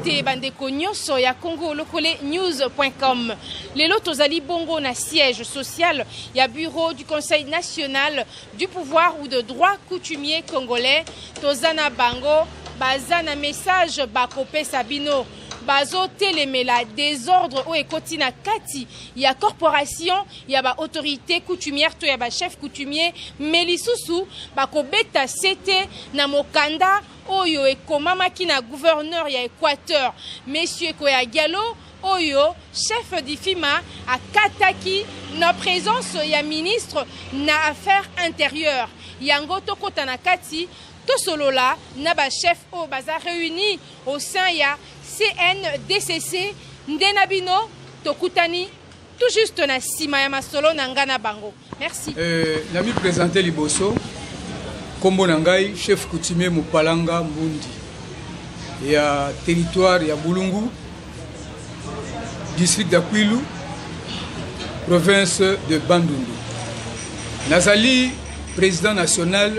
Mbote bandeko nyonso ya Congo Lokole News.com. Lelo tozali bongo na siège social ya bureau du Conseil national du pouvoir ou de droit coutumier congolais. Toza na bango baza na message bakopesa bino bazotelemela désordre oyo ekoti na kati ya corporation ya ba autorité coutumière to ya ba chef coutumier, mais lisusu bakobeta sete na mokanda oyo ekomamaki na gouverneur ya Équateur, monsieur Koya Diallo, oyo chef difima akataki na présence ya ministre na affaires intérieures. Yango tokota na kati, tosolola na bachef oyo baza réunis au sein ya CNDCC. Nde na bino tokutani tout juste na nsima ya masolo na nga na bango. Merci. Nami présente liboso, nkombo na ngai chef coutumier Mopalanga Mbundi ya territoire ya Bulungu, district ya Kwilu, province de Bandundu. Nazali président national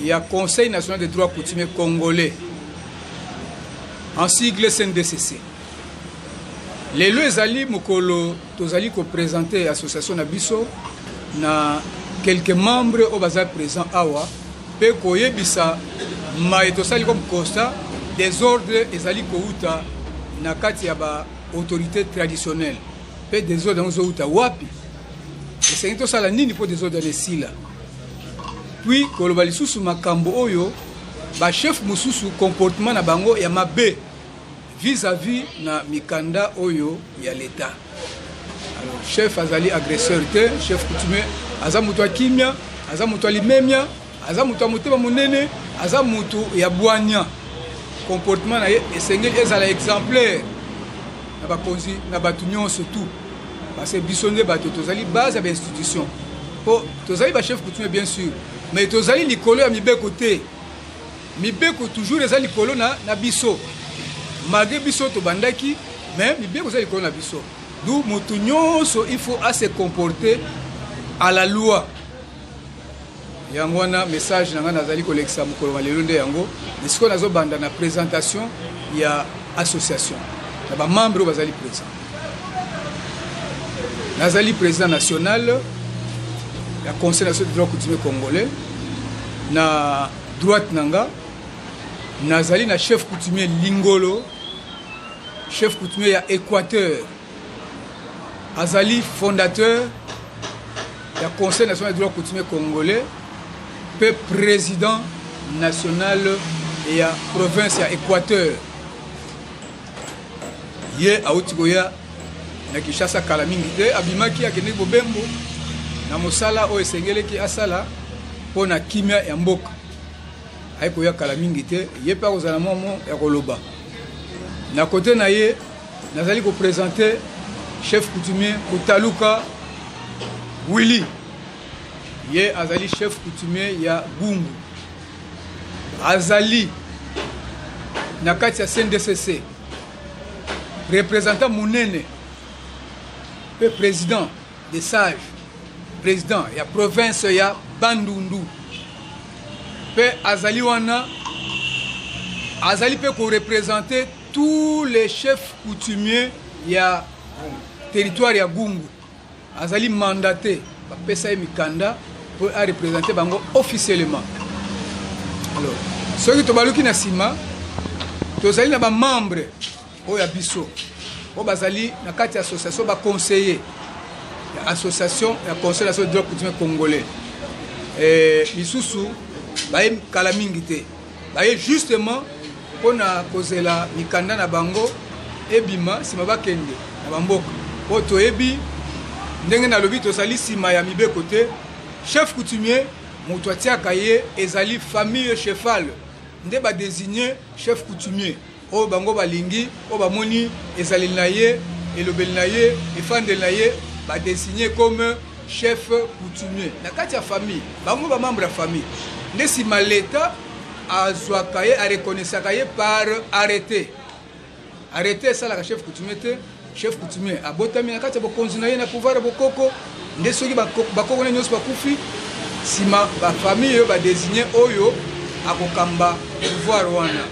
ya Conseil national des droits coutumiers congolais, en sigle CNDCC. Lelo ezali mokolo tozali koprésente association na biso na quelques membres oyo baza présent awa, mpe koyebisa maye tosali comme constat: désordre ezali kouta na kati ya baautorité traditionnelle. Mpe désordre yango ezouta wapi? Esengi tosala nini mpo désordre wana esila? Puis koloba lisusu makambo oyo bachef mosusu, comportement na bango ya mabe vis-à-vis na mikanda oyo ya l'État. Alors, chef azali agresseur te. Chef coutumier aza moto ya kimia, aza moto ya limemia, aza moto ya motema monene, aza moto ya bwanya. Comportement na ye esengeli ezala exemplaire na bakonzi, na bato nyonso tout, parce que biso nde bato tozali base ya bainstitution, mpo tozali bachef coutumier bien sûr, mais tozali likolo ya mibeko te. Mibeko toujours eza likolo na biso. Malgré biso tobandaki, mais mibeko eza likolo na biso. Du moto nyonso, il faut ase comporter à la loi. Yango wana message na ngai nazali kolekisa mokolo wa lelo nde yango. Sikoyo nazobanda na présentation ya association na bamembre oyo bazali présent. Nazali président national ya Conseil national de droit coutumier congolais. Na droite na nga nazali na chef coutumier Lingolo, chef coutumier ya Équateur, azali fondateur ya Conseil national de droit coutumier congolais mpe président national ya province ya Équateur. Ye awuti koya na Kinshasa kala mingi te, abimaki, akendeki bobembo na mosala oyo esengeleki asala mpo na kimia ya mboka. Aye koya kala mingi te, ye mpe akozala mwa mo ya koloba. Na kote na ye nazali koprésente chef coutumier Kotaluka Willi. Ye azali chef coutumier ya Gungu, azali na kati ya CNDCC, représentant monene mpe président des sages, président ya province ya Bandundu, mpe azali wana, azali mpe koreprésente tous les chefs coutumiers ya territoire ya Gungu. Azali mandaté, bapesa ye mikanda mpo areprésente bango officiellement. Alors, soki tobaluki na nsima, tozali na bamembre oyo ya biso oyo bazali na kati ya association, baconseiller ya association ya Conseil national de droit coutumier congolais. Lisusu baye kala mingi te, baye justement mpona kozela mikanda na bango ebima, nsima bakende na bamboka. Mpo toyebi ndenge nalobi, tozali nsima ya mibeko te. Chef coutumier, moto atiaka ye ezali famille chefale nde badésigne chef coutumier oyo bango balingi, oyo bamoni ezaleli na ye, elobeli na ye, efandeli na ye, badésigne comme chef coutumier na kati ya famille. Bango bamembre ya famille nde nsima leta azwaka ye, areconnaissaka ye par arrêté. Arrêté esalaka chef coutumier te. Chef coutumier abotami na kati ya bokonzi na ye, na pouvoir ya bokoko nde. Soki bakoko na nyonso bakufi, nsima bafamille oyo badésigne oyo akokamba pouvoir wana.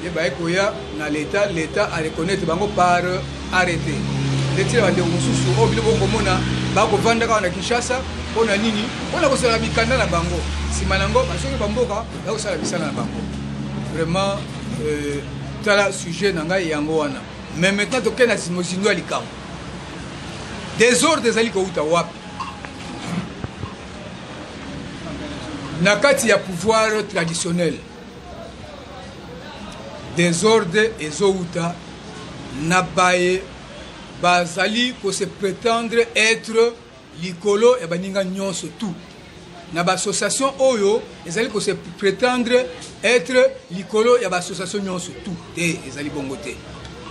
Nde baye koya na l'Etat, l'Etat a reconnaitre bango par arrete. Nde tina bandeko mosusu oyo bino bokomona bakovanda kaka na Kinshasa mpo na nini? Mpo na kosala mikanda na bango. Nsima na yango bazongi bamboka bakosala misala na bango. Vraiment euh, tala sujet na ngai yango wana. Mais maintenant tokei na mozindo ya likambo. Desordre ezali kowuta wapi? Na kati ya pouvoir traditionnel. Desordre ezowuta na baye bazali ko se pretendre etre likolo ya baninga nyonso tout na ba association oyo ezali ko se pretendre etre likolo ya ba association nyonso tout te. Ezali bongo te.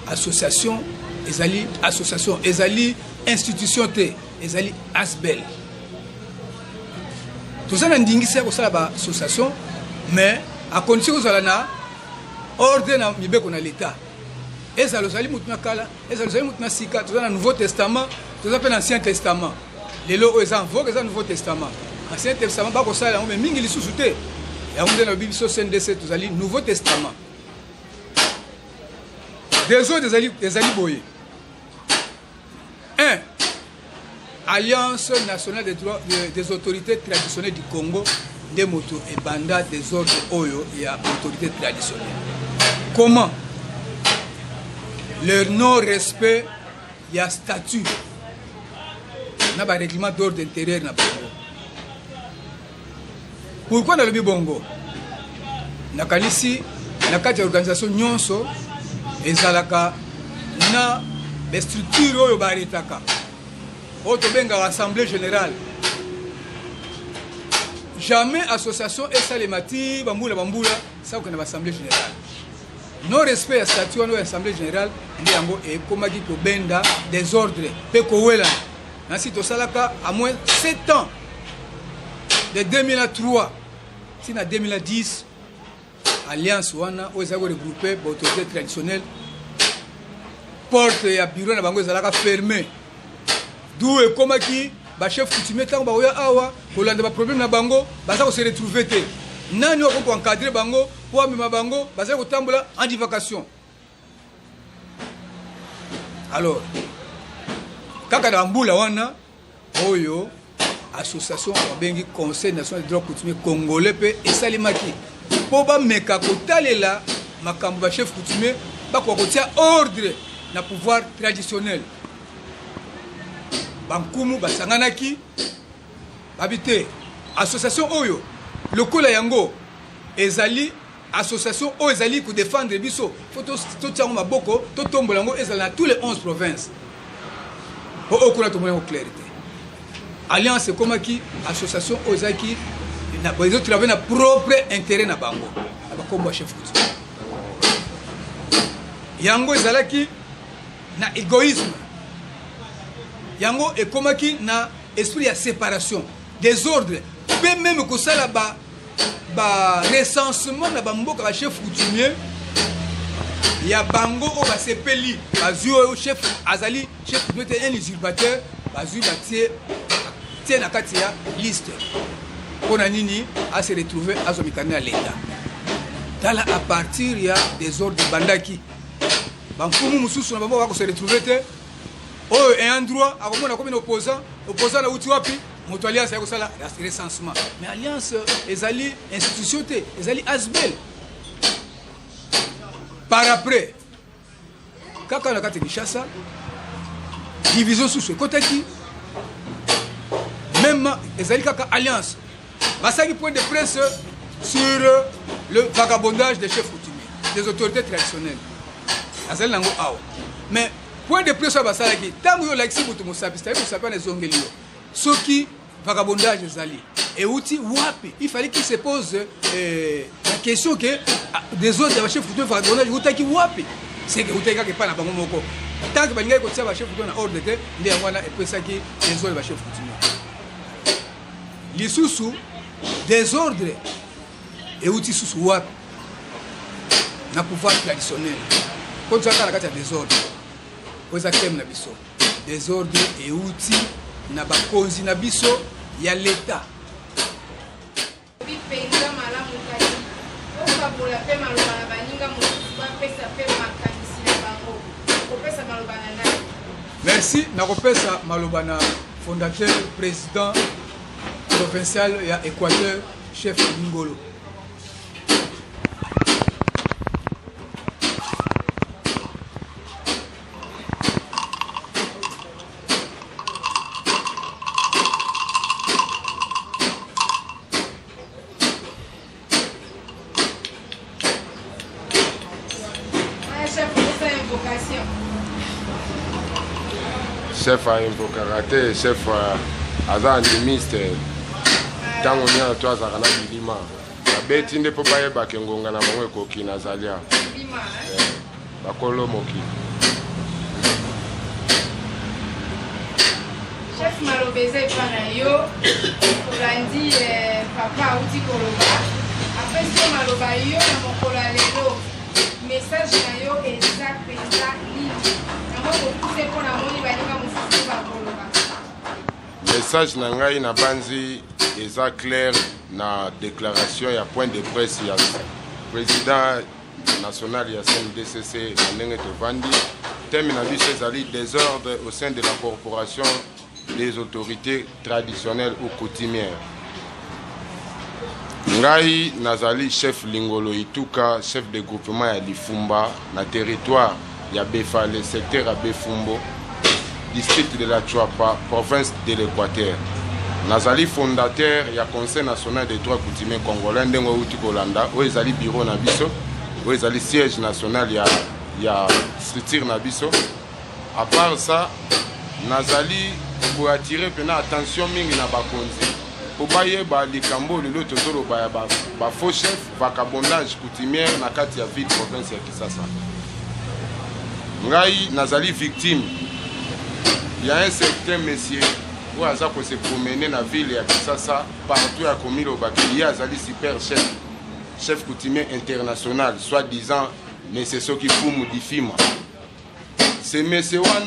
Association ezali association, ezali institution te, ezali asbel. Toza na ndingisa ya kosala ba association, mais à condition kozala na ordre na mibeko na l'État. Ezala ozali motu na kala, ezala ozali motu na sika, toza na Nouveau Testament, toza mpe na Ancien Testament. Lelo oyo eza en vogue eza Nouveau Testament. Ancien Testament bakosala yango mais mingi lisusu te. Yango nde nalobi biso CNDC tozali Nouveau Testament. Desordre ezali boye. 1. Alliance nationale des, droits, des autorités traditionnelles du Congo nde moto ebanda desordre oyo ya autorité traditionnelle. Comment? Leur non-respect ya statut na ba règlement d'ordre intérieur na bango. Pourquoi nalobi bongo? Nakanisi na kati ya organisation nyonso ezalaka na ba structure oyo baretaka oyo tobengaka assemblée générale. Jamais association esalema ti bambula bambula sa kokende ba assemblée générale. Non respect ya statut wana oyo assemblée générale nde yango ekomaki kobenda désordre mpe kowelana. Nasi tosalaka à moins 7 ans de 2003 ti na 2010 alliance wana oyo ezalaki koregroupe baautorité traditionnelle, porte ya bureau na bango ezalaka fermé, d'où ekomaki bachef coutumier ntango bakoya awa kolanda baproblème na bango baza kose retrouve te. Nani oyo akoki koencadre bango mpo amema bango? Bazali kotambola en divacation. Alors kaka na bambula wana oyo association babengi Conseil national de droit coutumier congolais mpe esalemaki mpo bameka kotalela makambo bachef coutumier bakoka kotia ordre na pouvoir traditionnel. Bankumu basanganaki babi te association oyo lokola yango ezali association oyo ezali kodefendre biso, fo totia yango maboko, totombola yango ezala na tous les 11 provinces. Po oyo kuna tomoni yango clair te. Alliance ekomaki association oyo ezalaki ezotravaille na propre intérêt na bango na bakombo ya chef coutumier. Yango ezalaki na égoïsme, yango ekomaki na esprit ya séparation, désordre, mpe meme kosala ba ba recensement na bamboka ba chef coutumier ya bango oyo basepeli bazwi oyo chef azali chef coutumier te, un usurpateur, bazwi batie tie na kati ya liste. Mpo na nini? Ase retrouve azwa mikanda ya leta. Tala, à partir ya désordre ebandaki, bamfumu mosusu na bango bakose retrouve te. Oyo ayant droit akomona komi na opposant, opposant nauti wapi? Moto alliance ya kosala recensement, mais alliance ezali institution te, ezali asbel. Par après kaka na kati ya Kinshasa division susu ekotaki, même ezali kaka alliance basalaki point de presse sur le vagabondage des chefs coutumiers, des autorités traditionnelles. Azali nango awa, mais point de presse oyo basalaki, ntango yo olakisi moto mosapi, c'est-à-dire mosapi wana ezongeli yo. Soki vagabondage ezali euti wapi, il fallait qu'il se pose la question que des autres ya bachef coutumier, vagabondage eutaki wapi? C'est que eutaki kaka epai na bango moko. Tant que balingaki kotia bachef coutumier na ordre te, nde yango wana epesaki désordre bachef coutumier. Lisusu désordre euti susu wapi? Na pouvoir traditionnel. Po tozalaka na kati ya désordre oyo eza thème na biso. Désordre euti na bakonzi na biso ya leta. Mpenza malamu, kasi okabola mpe maloba na baninga mosusu. Bapesa mpe makanisi na bango. Kopesa maloba na nani? Merci. Nakopesa maloba na fondateur, président provincial ya Équateur, chef Lingolo. Chef ainvokaka te, chef aza animiste. Ntango nyonso to azalaka na bilima, babeti nde mpo bayebaka ngonga na bango ekoki. Nazali awa, bakolo mokili. Chef, maloba eza epa na yo. Olandi papa auti koloba, apesi yo maloba. Yo na mokolo ya lelo, message na yo eza mpenza nini? Yango kokuse mpo namoni baninga mosusu bakoloba. Message na ngai, na banzi eza clair na déclaration ya point de presse ya président national ya CNDCC. Na ndenge tovandi, thème na biso ezali désordre au sein de la corporation des autorités traditionnelles ou coutumières. Ngai nazali chef Lingolo Ituka, chef de groupement ya Lifumba na territoire ya Befale, secteur ya Befumbo, district de la Tshuapa, province de l'Équateur. Nazali fondateur ya Conseil national des droits coutumiers congolais. Ndenge outi kolanda, oyo ezali bureau na biso, oyo ezali siège national ya structure na biso. À part ça, nazali koattirer mpenza attention mingi na bakonzi mpo bayeba likambo lelo tozoloba ya bafaux chef, vagabondage coutumière na kati ya ville province ya Kisasa. Ngai nazali victime ya un certain monsieur oyo aza kose promener na ville ya Kisasa partout, ya komilobaki ye azali super chef, chef coutumier international, soit disant monsieur soki Fumu Difima. Ce monsieur wana